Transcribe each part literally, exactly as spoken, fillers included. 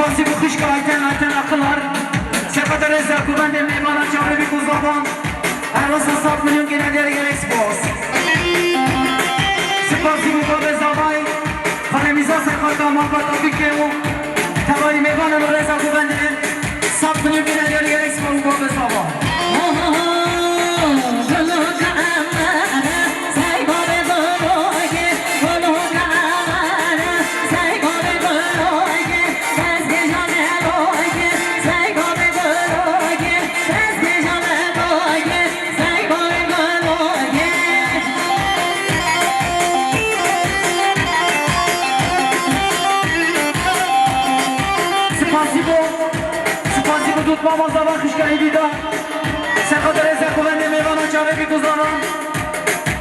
Spasî bo xwişka Ayten, Ayten Akılar. Serqeta rêza ku bendê mêvana çavê bî ku zavan. Her wisa sed milyon gene diyar gelek spas. Spasî bo babê zavay. Xanemîza serqeta malbata bike û tevayî mêvana li rêza ku bendê. Sed milyon gene diyar gelek spas babê zava. Spasî bo, spasî bo dotmama zava xişka Hêdî da. Serqeta rêza ku bendê mêvana çavê bî ku zavan.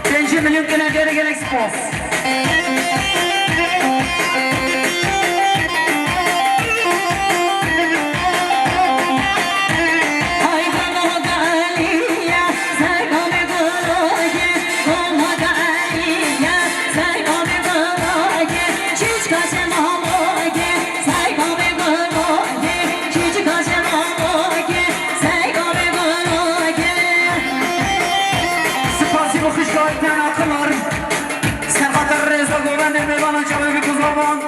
Pêncî milyon gene gelek gelek spas. Spasî bo xişka Ayten Akılar. Serqeta rêza govendê mêvana çavê bî ku zavan.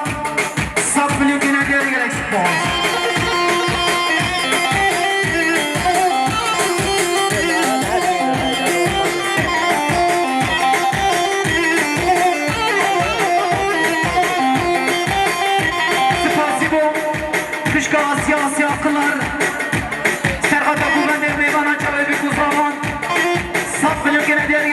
Sed milyon gene gelek gelek spas. Spasî bo xişka Asya, Asya Akılar. Serqeta govendê mêvana çavê bî ku zavan. Sed milyon gene diyar